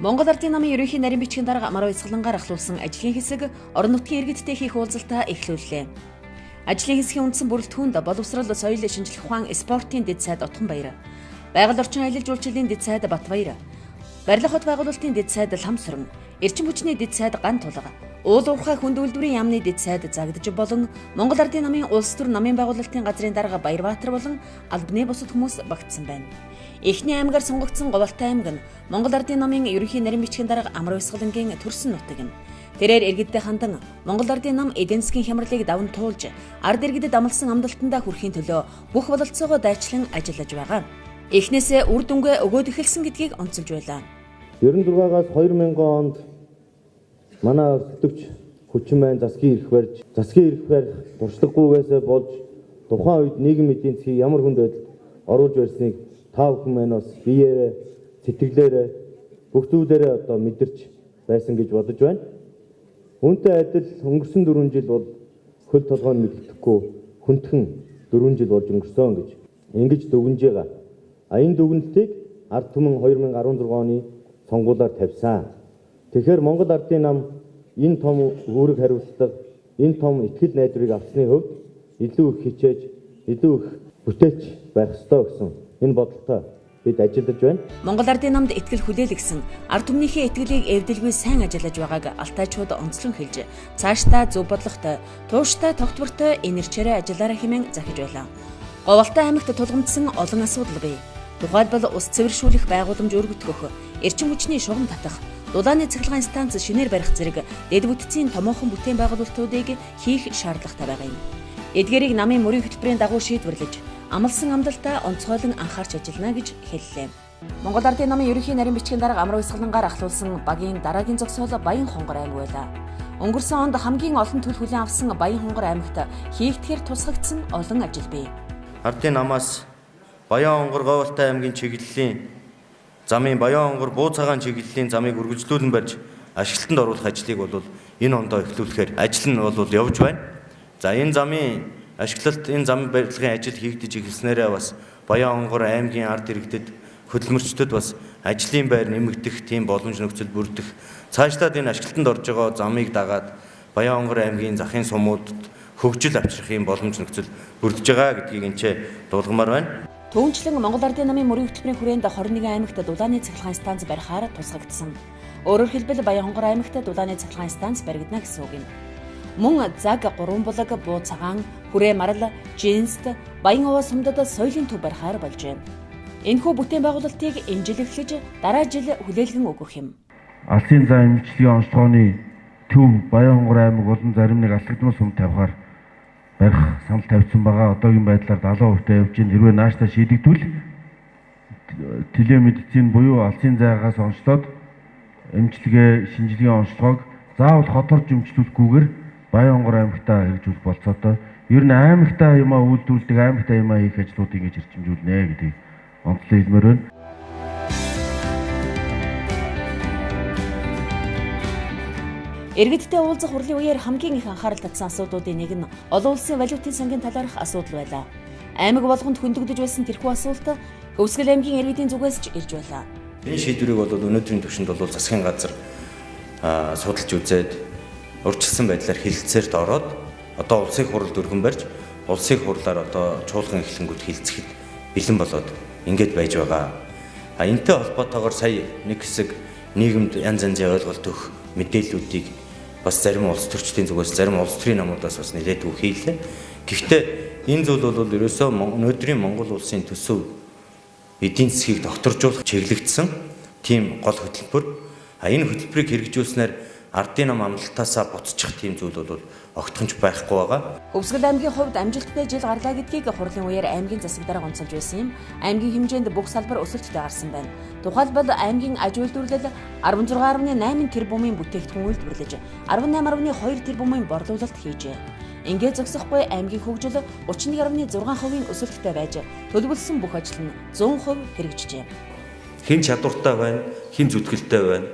Монгол Ардын намын ерөнхий нарийн бичгийн дарга Амар Баясгалангаар ахлуулсан ажлын хэсэг орон нутгийн иргэдтэй хийх уулзалтаа эхлүүллээ. Ажлын хэсгийн үндсэн бүрэлдэхүүнд боловсрол, соёл, шинжлэх ухаан, спортын дэд сайд Отгонбаяр, байгаль орчин аялал жуулчлалын дэд сайд Батбаяр, барилга хот байгуулалтын дэд сайд Ламсүрэн, эрчим хүчний дэд сайд Ган тулга, уул уурхай хүнд үйлдвэрийн яамны дэд сайд Загдж болон Монгол Ардын намын улс төр намын байгуулалтын газрын дарга Баярбаатар болон албаны бусад хүмүүс багтсан байна. Эхний аймгаар сонгогдсон Говьалтай аймаг нь Монгол Ардын намын ерөнхий нарийн бичгийн дарга Амар Баясгалангийн төрсөн нутаг юм. Тэрээр иргэдтэй хандан Монгол Ардын нам эдийн засгийн хямралыг даван туулж, ард иргэдэд амласан амлалтандаа хүрэхийн төлөө бүх бололцоогоо дайчлан ажиллаж байгаа. Эхнээсээ үр дүнгээ өгөөд эхэлсэн гэдгийг онцолж байлаа. 96-аас 2000 онд манай өрсөлдөгч хүчин маань засгийн эрх барьж, засгийн эрх барих туршлагагүйгээсээ болж тухайн үед нийгэм эдийн засгийг ямар хүнд байдалд оруулж барьсныг та бүхэн маань бас биеэрээ, сэтгэлээрээ, бүх зүйлээрээ одоо мэдэрч байсан гэж бодож байна. Үүнтэй адил өнгөрсөн 4 жил бол хөл толгой нь мэддэхгүй хүндхэн 4 жил болж өнгөрсөн гэж ингэж дүгнэж байгаа. А энэ дүгнэлтийг ард түмэн 2016 оны сонгуулиар тавьсан. Тэгэхээр Монгол Ардын нам энэ том үүрэг хариуцлага, энэ том итгэл найдварыг авсны хувьд илүү их хичээж, илүү их бүтээлч байх ёстой гэсэн энэ бодолтой бид ажиллаж байна. Монгол Ардын намд итгэл хүлээлгэсэн ард түмнийхээ итгэлийг эвдэлгүй сайн ажиллаж байгааг алтайчууд онцлон хэлж, цаашдаа зөв бодлоготой, тууштай, тогтвортой энерчээрээ ажиллаарай хэмээн захиж байлаа. Говьалтай аймагт тулгамдсан олон асуудал бий. Тухайлбал ус цэвэршүүлэх байгууламж өргөтгөх, эрчим хүчний шугам татах, дулааны цахилгаан станц шинээр барих зэрэг дэд бүтцийн томоохон бүтээн байгуулалтуудыг хийх шаардлагатай байгаа юм. Эдгээрийг намын мөрийн хөтөлбөрийн дагуу шийдвэрлэж, амласан амлалтаа онцгойлон анхаарч ажиллана гэж хэллээ. Монгол Ардын намын ерөнхий нарийн бичгийн дарга Амар Баясгалангаар ахлуулсан багийн дараагийн зогсоол Баян-Хонгор аймаг байлаа. Өнгөрсөн онд хамгийн олон төл хүлээн авсан Баян-Хонгор аймагт хийгдэхээр тусгагдсан олон ажил бий. Ардын намаас Баян-Хонгор Говьалтай аймгийн чиглэлийн замын Баян-Хонгор Бууцагаан чиглэлийн замыг үргэлжлүүлэн барьж ашиглалтанд оруулах ажлыг бол энэ ондоо эхлүүлэхээр ажил нь бол явж байна. За энэ замын ашиглалт, энэ зам барилгын ажил хийгдэж эхэлснээрээ бас Баян-Хонгор аймгийн ард иргэдэд, хөдөлмөрчдөд бас ажлын байр нэмэгдэх тийм боломж нөхцөл бүрдэх. Цаашлаад энэ ашиглалтанд орж байгаа замыг дагаад Баян-Хонгор аймгийн захын сумуудад хөгжил авчрах юм боломж нөхцөл бүрдэж байгаа гэдгийг энэ ч дуулгамаар байна. Түүнчлэн Монгол Ардын намын мөрийн хөтөлбөрийн хүрээнд 21 аймагт дулааны цахилгаан станц барихаар тусгагдсан. Өөрөөр хэлбэл Баян-Хонгор аймагт дулааны цахилгаан станц баригдана гэсэн үг юм. Мөн Заг, Гурван булаг, Буу цагаан, Хүрээ Марал, Жинст, Баян-Овоо сумдад соёлын төв барихаар болжээ. Энэхүү бүтээн байгуулалтыг энэ жил эхлэж дараа жил хүлээлгэн өгөх юм. Алсын зайн эмчилгээний онцлогооны төв Баян-Хонгор аймаг болон зарим нэг Алсагдмал сум тавихаар барих санал тавьсан байгаа. Одоогийн байдлаар 70% та явж байна. Хэрвээ нааштай шийдэгдвэл телемедицин буюу алсын зайгаас онцлоод эмчилгээ, шинжилгээний онцлогоог заавал хоторж эмчлүүлэхгүйгээр Баян-Хонгор аймагтаа хэрэгжүүлэх болцоотой. Ер нь аймагтаа юмаа үйлдвэрлэдэг, аймагтаа юмаа хийх ажлуудыг ингэж эрчимжүүлнэ гэдгийг онцлон хэлмээр байна. Иргэдтэй уулзах хурлын үеэр хамгийн их анхаарал татсан асуудлуудын нэг нь олон улсын валютын сангийн талаарх асуудал байлаа. Аймаг болгонд хөндөгдөж байсан тэрхүү асуулт Хөвсгөл аймгийн иргэдийн зүгээс ч ирж байлаа. Энэ шийдвэрийг бол өнөөдрийн түвшинд бол засгийн газар судалж үзээд урьдчилсан байдлаар хэлэлцээрт ороод одоо улсын хуралд өргөн барьж улсын хурлаар одоо чуулган эхлэнгүүд хилцэхэд бэлэн болоод ингэж байж байгаа. А энэтэй холбоотойгоор сая нэг хэсэг нийгэмд янз янзын ойлголт өгөх мэдээллүүдийг бас зарим улс төрчдийн зүгээс, зарим улс төрийн намуудаас бас нэлээдгүй хийлээ. Гэхдээ энэ зүйл бол ерөөсөө өнөөдрийн Монгол улсын төсөв эдийн засгийг докторжуулах чиглэгдсэн тийм гол хөтөлбөр. А энэ хөтөлбөрийг хэрэгжүүлснээр ардын нам амлалтаасаа буцчих тийм зүйл бол огтхонч байхгүй байгаа. Хөвсгөл аймгийн хувьд амжилттай жил гарлаа гэдгийг хурлын үеэр аймгийн засаг дарга онцолж байсан юм. Аймгийн хэмжээнд бүх салбар өсөлттэй гарсан байна. Тухайлбал аймгийн аж үйлдвэрлэл 16.8 тэрбумын бүтээгдэхүүн үйлдвэрлэж 18.2 тэрбумын борлуулалт хийжээ. Ингээд зогсохгүй аймгийн хөгжил 31.6% өсөлттэй байж төлөвлөсөн бүх ажил нь 100% хэрэгжижээ. Хэн чадвартай байна, хэн зүтгэлтэй байна,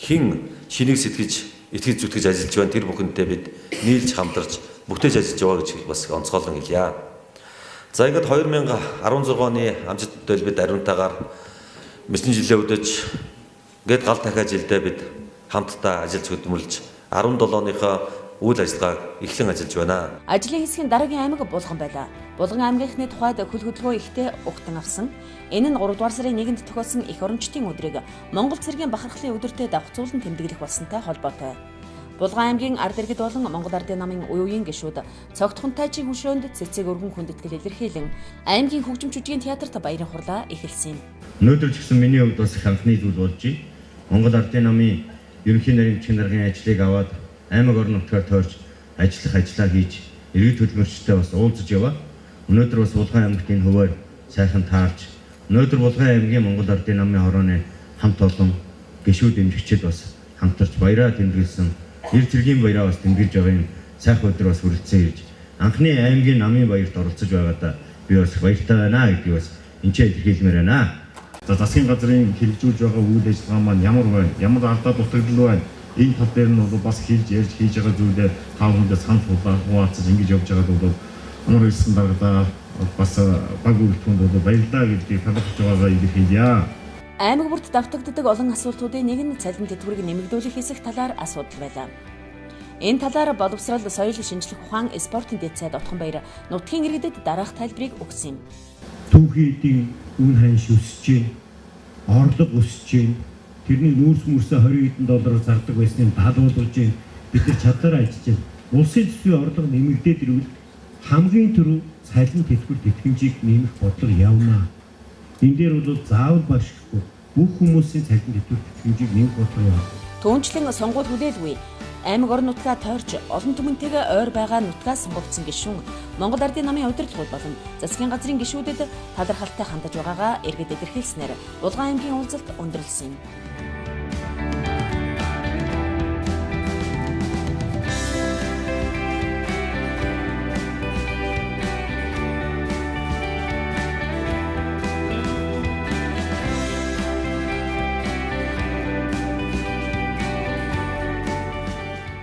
хэн шинийг сэтгэж, итгэж зүтгэж ажиллаж байна, тэр бүхэнтэй бид нийлж хамтарч бүтээж ажиллаж байгаа гэж бас онцгойлон хэлье. За ингээд 2016 оны амжилттай бид ариунтайгаар мэсний жилээ үдэж Ингээд гал дахиа жилдээ бид хамтдаа ажиллаж хөдөлмөрлж 17 оныхоо үйл ажиллагааг эхлэн ажиллаж байна. Ажлын хэсгийн дараагийн аймаг Булган байлаа. Булган аймгийнхны тухайд хөл хөдөлгөөн ихтэй угтан авсан. Энэ нь 3 дугаар сарын 1-нд тохиолсон эх орончдын өдрийг Монгол цэргийн бахархлын өдөртөө давхцуулан тэмдэглэх болсонтой холбоотой. Булган аймгийн ард иргэд болон Монгол Ардын намын үе үеийн гишүүд цогтхон тайчийн хөшөөнд цэцэг өргөн хүндэтгэл илэрхийлэн аймгийн хөгжим жүжигийн театрт баярын хурлаа эхэлсэн юм. Өнөөдөр ч гэсэн миний хувьд бас их анхны зүйл болж байна. Монгол Ардын намын ерөнхий нарийн бичгийн даргын ажлыг аваад аймаг орон нутгаар тойрч ажиллах ажлаа хийж иргэд хөдөлмөрчтэй бас уулзаж яваа. Өнөөдөр бас Булган аймагт энэ хуваар сайхан таарч өнөөдөр Булган аймгийн Монгол Ардын намын хорооны хамт олон гишүүд дэмжигчид бас хамтарч баяраа тэмдэглэсэн. Эр цэргийн баяраа бас тэмдэглэж байгаа юм сайхан өдөр бас хүрэлцэн ирж анхны аймгийн намын баярт оролцож байгаадаа би бас баяртай байна гэдгийг бас энэ ч илэрхийлмээр байна. За засгийн газрын хэрэгжүүлж байгаа үйл ажиллагаа маань ямар байна? Ямар алдаа дутагдал байна? Энэ тал дээр нь бол бас хэлж ярьж хийж байгаа зүйлээ та бүхэндээ санал хуваалцаж ингэж явж байгаад бол амар ирсэн даргадаа бас баг бүрэлдэхүүнд бол баярлалаа гэдгийг талархаж байгаагаа илэрхийлье. Аймаг бүрт давтагддаг олон асуултуудын нэг нь цалин тэтгэврийг нэмэгдүүлэх хэсэх талаар асуудал байлаа. Энэ талаар боловсрол, соёл, шинжлэх ухаан, спортын дэд сайд Отгонбаяр нутгийн иргэдэд дараах тайлбарыг өгсөн юм. Түүхийн эдийн үн ханш өсөж байна. Орлого өсөж байна. Тэрний нүүрс мөрсөө 20 хэдэн доллараар зардаг байсныг 70 болгож байна. Бид нар чадлаараа ажиллаж байна. Улсын төсвийн орлого нэмэгдээд ирвэл хамгийн түрүү цалин тэтгэвэр тэтгэмжийг нэмэх бодлого явна. Энэ дээр бол заавал баршихгүй бүх хүмүүсийн цалин тэтгэвэр тэтгэмжийг нэмэх бодлого явна. Түүнчлэн сонгуул хүлээлгүй аймаг орон нутгаа тойрч олон түмэнтэйгээ ойр байгаа нутгаа сонгогдсон гишүүн Монгол Ардын намын удирдлагууд болон засгийн газрын гишүүдэд талархалтай хандаж байгаагаа иргэд илэрхийлснээр Булган аймгийн уулзалт өндөрлөсөн юм.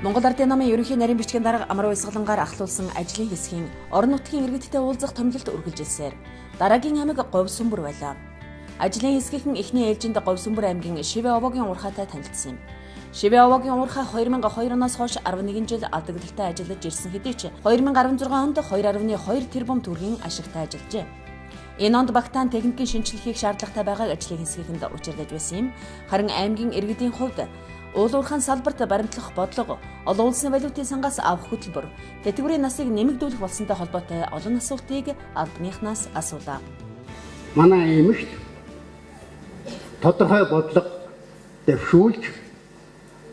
Монгол Ардын намын ерөнхий нарийн бичгийн дарга Амар Уйсгалангаар ахлуулсан ажлын хэсгийн орон нутгийн иргэдтэй уулзах томилолт үргэлжилсээр дараагийн аймаг Говьсүмбэр байлаа. Ажлын хэсгийнхэн эхний ээлжинд Говьсүмбэр аймгийн Шивэ овоогийн уурхайтай танилцсан юм. Шивэ овоогийн уурхай 2002 оноос хойш 11 жил алдагдaltaй ажиллаж ирсэн хэдий ч 2016 онд 2.2 тэрбум төгрөгийн ашигтай ажиллажээ. Энэ онд багтаан техникийн шинжилгээ хийх шаардлагатай байгааг ажлын хэсгийнхэнд учирлаж байсан юм. Харин аймгийн иргэдийн хувьд уул уурхайн салбарт баримтлах бодлого, олон улсын валютын сангаас авах хөтөлбөр, тэтгэврийн насыг нэмэгдүүлэх болсонтой холбоотой олон асуултыг албаныхнаас асуулаа. Манай аймагт тодорхой бодлого дэвшүүлж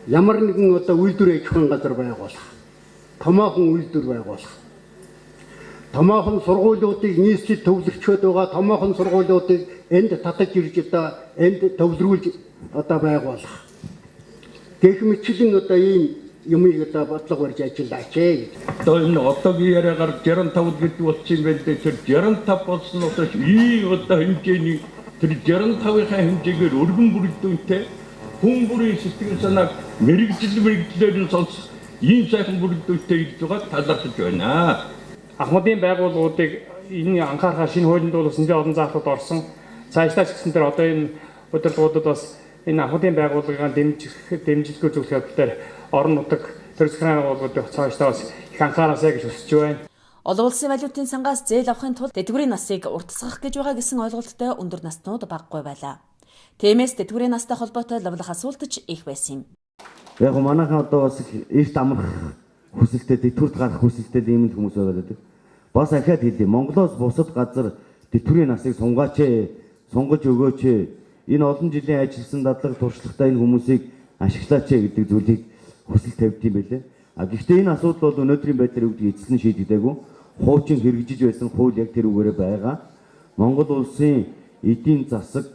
ямар нэгэн одоо үйлдвэр аж ахуйн газар байгуулах, томоохон үйлдвэр байгуулах, томоохон сургуулиудыг нийслэл төвлөрчөөд байгаа томоохон сургуулиудыг энд татаж ирж одоо энд төвлөрүүлж одоо байгуулах. Гэх мэтчлэн одоо ийм юмыг одоо бодлого барьж ажиллаач гэж. Одоо энэ одоогийн яриагаар 65 гэдэг болсон юм байна дээ. Тэр 65 болсон одоо ийм одоо хэмжээний тэр 65-ынхаа хэмжээгээр өргөн бүрэлдэхүүнтэй хүн бүрийн сэтгэл санааг мэрэгжил мэрэгдлээр нь сонсох ийм сайхан бүрэлдэхүүнтэй ирж байгаа талархаж байна. Ахмадын байгууллагуудыг энэ анхаарахаар шинэ хуулинд бол нэлээд олон заалтууд орсон. Цаашлаач гэсэн тэр одоо энэ удирдлагуудад бас энэ ахмадын байгууллагын дэмжлэгүй зөвлөх явдал дээр орон нутаг төр засгийн байгууллагуудын цаашлаа бас их анхаараасай гэж хүсэж байна. Олон улсын валютын сангаас зээл авахын тулд тэтгэврийн насыг уртасгах гэж байгаа гэсэн ойлголттой өндөр наснууд багагүй байлаа. Тиймээс тэтгэврийн настай холбоотой лавлах асуулт ч их байсан юм. Яг го манайхан одоо бас их эрт амрах хүсэлтэй, тэтгэврт гарах хүсэлтэй ийм л хүмүүс байгаа гэдэг. Бас ахиад хэлье. Монголоос бусад газар тэтгэврийн насыг сунгаач ээ, сунгаж өгөөч ээ. Энэ олон жилийн ажилласан дадлага туршлагатай энэ хүмүүсийг ашиглаач ээ гэдэг зүйлийг хүсэл тавьд юм байлээ. А гэхдээ энэ асуудал бол өнөөдрийн байдлаар юу гэдгийг эцэслэн шийдэгдээгүй. Хуучин хэрэгжиж байсан хууль яг тэр үгээрээ байгаа. Монгол улсын эдийн засаг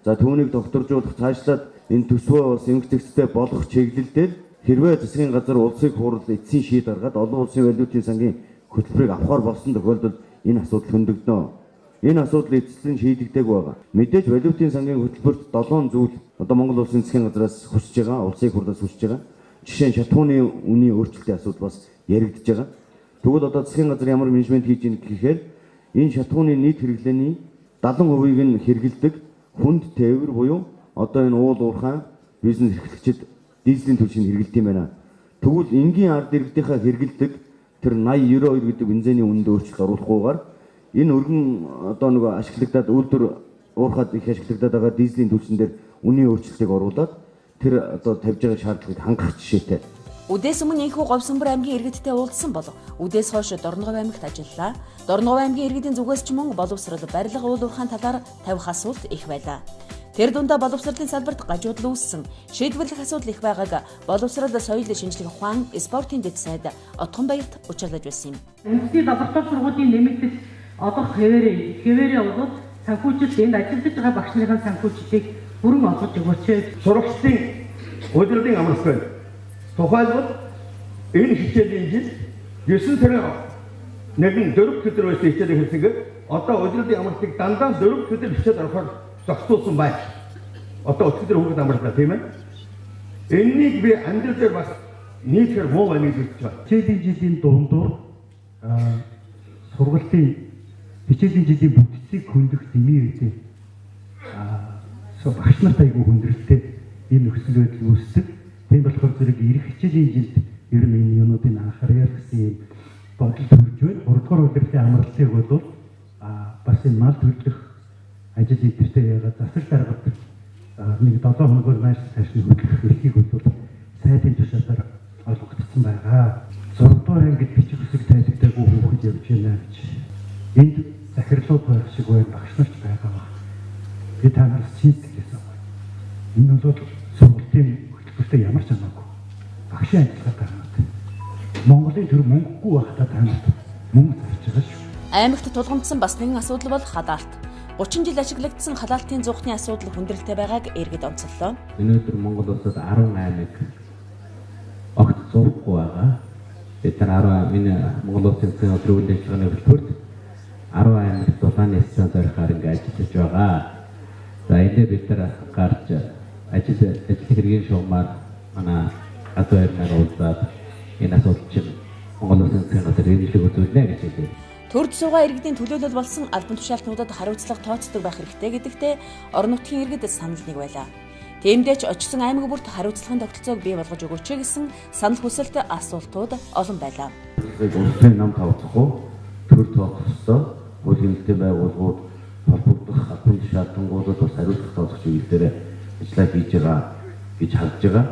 за түүнийг докторжуулах цаашлаад энэ төсвөө бас эмх зэгцтэй болгох чиглэл дээр хэрвээ засгийн газар улсын хурал эцсийн шийд гаргаад олон улсын валютын сангийн хөтөлбөрийг авахар болсон тохиолдолд энэ асуудал хөндөгдөнө. Энэ асуудал эцэслэн шийдэгдээгүй байгаа. Мэдээж валютын сангийн хөтөлбөрт 7 зүйл одоо Монгол улсын засгийн газраас хүсэж байгаа, улсын хурлаас хүсэж байгаа. Жишээ нь шатхууны үнийн өөрчлөлтийн асуудал бас яригдж байгаа. Тэгвэл одоо засгийн газар ямар менежмент хийж ийн гэхээр энэ шатхууны нийт хэрэглээний 70%-ийг нь хэрэгэлдэг хүнд тээвэр буюу одоо энэ уул уурхай Бизнес эрхлэгчид дизелийн түлшийг хэрэглэдэг юм байна. Тэгвэл энгийн ард иргэдийнхаа хэрэглэдэг тэр 80 92 гэдэг бензиний үнэнд өөрчлөлт оруулахгүйгээр энэ өргөн одоо нөгөө ашиглагдаад үйлдвэр уурхаад их ашиглагдаад байгаа дизелийн түлшин дээр үнийн өөрчлөлтийг оруулаад тэр одоо тавьж байгаа шаардлагыг хангах жишээтэй. Үдээс өмнө энэхүү Говьсамбар аймгийн иргэдтэй уулзсан бол үдээс хойш Дорноговь аймагт ажиллалаа. Дорноговь аймгийн иргэдийн зүгээс ч мөн боловсрол, барилга уул уурхайн талаар тавих асуулт их байлаа. Тэр дундаа боловсролын салбарт гажуудал үүссэн шийдвэрлэх асуудал их байгааг боловсрол, соёл, шинжлэх ухаан, спортын дэд сайд Отгонбаярт учирлаж байсан юм. Үндэсний лаборатори сургуулийн нэмэгдэл олох хэвээрээ бол санхүүжилт энд ажиллаж байгаа багш нарын санхүүжилтийг бүрэн олгож өгөөч. Сурагчдын удирдлын амралт байна. Тухайлбал энэ хичээлийн жил 9 сарын 1-нд 4 өдөр байсан хичээлийг хэлсэнгээр одоо удирдлын амралтыг дандаа 4 өдөр хичээл орохоор зохицуулсан байна. Одоо өчигдөр хүүхэд амарлаа, тийм ээ. Эннийг би амьдрал дээр бас нийлэхээр муу байна гэж үзэж байна. Хичээлийн жилийн дундуур сургалтын хичээлийн жилийн бүтцийг хөндөх дэмий үедээ багш нарт айгүй хүндрэлтэй ийм нөхцөл байдал үүсдэг. Тийм болохоор зэрэг ирэх хичээлийн жилд ер нь энэ юмнуудыг анхаарал гэсэн юм бодол төрж байна. 3 дугаар удирдлын амралтыг бол бас энэ мал төлөх ажил эдэртэй яагаад засаг даргад нэг 7 хоногор нааш цааш нь хөдлөх эрхийг бол сайдын тушаалаар олгогдсон байгаа. 6 дугаар ангид бичих үсэг тайлбардаагүй хүүхэд явж байна гэж. Энд захирлууд байх шиг байна, багш нар ч байгаа ба. Би та нараас чин сэтгэлээс байна. Энэ бол сургалтын хөтөлбөртэй ямар ч хамаагүй. Багшийн ажиллагаатай хамаатай. Монголын төр мөнгөгүй байхдаа та нарт мөнгө зарж байгаа шүү. Аймагт тулгамдсан бас нэгэн асуудал бол халаалт. 30 жил ашиглагдсан халаалтын зуухны асуудал хүндрэлтэй байгааг иргэд онцоллоо. Өнөөдөр Монгол улсад 10 аймаг огт зурхгүй байгаа. Бид нар 10 энэ Монгол улсын засгийн газрын үйл ажиллагааны хөтөлбөрт 10 аймагт дулааны станц зорихоор ингэ ажиллаж байгаа. За энэ бид нар гарч ажил хэргийн шугамар манай газар баярнаар уулзаад энэ асуудал чинь Монгол улсын засгийн газар хэрэгжлэг үзүүлнэ гэж хэлээ. Төрд суугаа иргэдийн төлөөлөл болсон албан тушаалтнуудад хариуцлага тооцдог байх хэрэгтэй гэдэгтээ орон нутгийн иргэд санал нэг байлаа. Тиймдээ ч очсон аймаг бүрт хариуцлагын тогтолцоог бий болгож өгөөч гэсэн санал хүсэлт асуултууд олон байлаа. Улсын нам тавцахгүй төр тооцох ёстой, хууль хяналтын байгууллагууд холбогдох албан тушаалтангуудад бас хариуцлага тооцох чиглэлээр ажиллаа хийж байгаа гэж харж байгаа.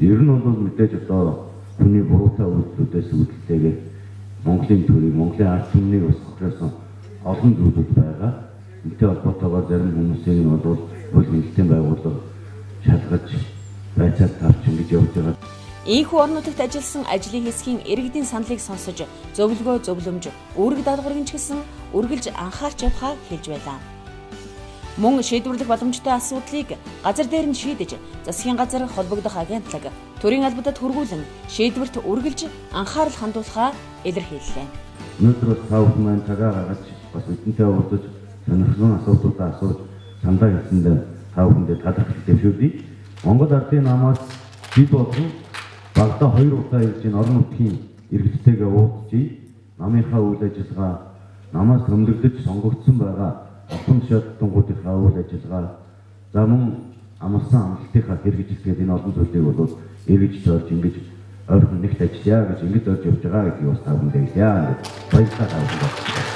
Ер нь бол мэдээж одоо хүний буруутай үйлдэлүүдээс үүдэлтэйгээр Монголын төрийг, Монголын ард түмнийг бас хохироосон олон зүйлүүд байгаа. Энэтэй холбоотойгоор зарим хүмүүсийг нь бол хууль хяналтын байгууллага шалгаж байцаад тавч ингэж явж байгаа. Ийхүү орон нутагт ажилласан ажлын хэсгийн иргэдийн саналыг сонсож, зөвлөгөө зөвлөмж, үүрэг даалгаврыг ч гэсэн үргэлж анхаарч явахаа хэлж байлаа. Мөн шийдвэрлэх боломжтой асуудлыг газар дээр нь шийдэж, засгийн газар холбогдох агентлаг, төрийн албадад хүргүүлэн шийдвэрт үргэлж анхаарал хандуулахаа илэрхийллээ. Өнөөдөр бас та бүхэн маань цагаа гаргаж бас бидэнтэй уулзаж сонирхлон асуудлуудаа асууж сандаа хэлсэндээ та бүхэндээ талархал дэвшүүлье. Монгол Ардын намаас жил болгон багадаа 2 удаа ирж энэ орон нутгийн иргэдтэйгээ уулзъя. Намынхаа үйл ажиллагаа, намаас хөмлөгдөж сонгогдсон байгаа албан тушаалтангуудынхаа үйл ажиллагаа, за мөн амласан амлалтынхаа хэрэгжилгээд энэ олон зүйлийг бол эргэж тойрж ингэж ойрхон нэгт ажиллая гэж ингэж зорж явж байгаа гэдгийг бас та бүхэндээ хэлье. Баярлалаа та бүхэндээ.